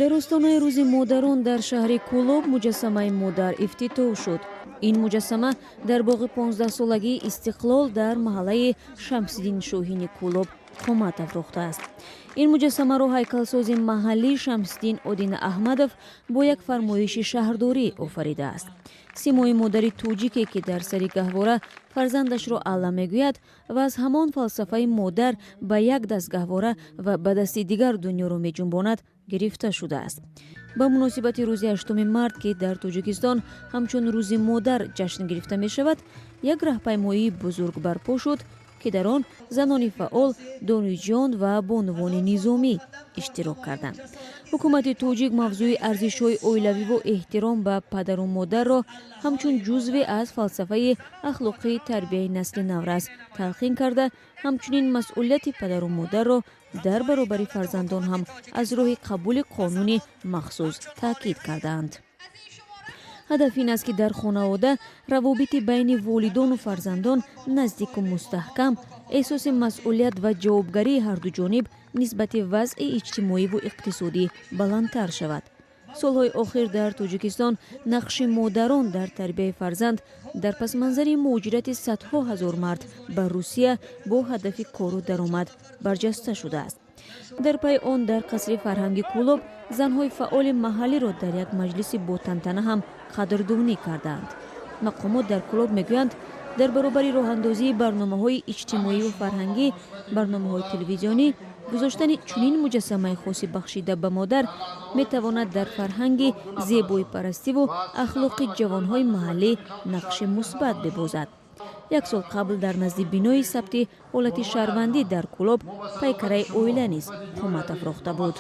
Дар остонаи Рӯзи модарон дар шаҳри Кӯлоб муҷассамаи модар ифтитоҳ шуд. Ин муҷассама дар боғи 15-солагии Истиқлол дар маҳаллаи Шамсиддин Шоҳини Кӯлоб қомат афрохтааст. Ин муҷассамаро ҳайкалсози маҳаллӣ Шамсиддин Одина Аҳмадов бо як фармоиши шаҳрдорӣ офаридааст. Симои модари тоҷике, ки дар сари гаҳвора фарзандашро алла мегӯяд ва аз ҳамон фалсафаи модар ба як даст гаҳвора ва ба дасти дигар дунёро меҷунбонад, гирифта шудааст. Ба муносибати рӯзи 8 март, ки дар Тоҷикистон ҳамчун Рӯзи модар ҷашн гирифта мешавад, як раҳпаймоии бузург барпо шуд, ки дар он занони фаъол, донишҷӯён ва бонувони низомӣ иштирок карданд. Ҳукумати тоҷик мавзӯи арзишҳои оилавиву эҳтиром ба падару модарро ҳамчун ҷузве аз фалсафаи ахлоқии тарбияи насли наврас талқин карда, ҳамчунин масъулияти падару модарро дар баробари фарзандон ҳам аз роҳи қабули қонуни махсус таъкид кардаанд. Ҳадаф ин аст, ки дар хонавода равобити байни волидону фарзандон наздику мустаҳкам, эҳсоси масъулият ва ҷавобгарии ҳарду ҷониб нисбати вазъи иҷтимоиву иқтисодӣ баландтар шавад. Солҳои охир дар Тоҷикистон нақши модарон дар тарбияи фарзанд дар пасманзари муҳоҷирати садҳо ҳазор мард ба Русия бо ҳадафи кору даромад барҷаста шудааст. Дар пайи он дар қасри фарҳанги Кӯлоб занҳои фаъоли маҳаллиро дар як маҷлиси ботантана ҳам қадрдонӣ кардаанд. Мақомот дар Кӯлоб мегӯянд, дар баробари роҳандозии барномаҳои иҷтимоиву фарҳангӣ, барномаҳои телевизионӣ, гузоштани чунин муҷассамаи хоси бахшида ба модар метавонад дар фарҳанги зебоипарастиву ахлоқи ҷавонҳои маҳаллӣ нақши мусбат бибозад. Як сол қабл дар назди бинои сабти ҳолати шаҳрвандӣ дар Кӯлоб пайкараи оила низ қомат афрохта буд.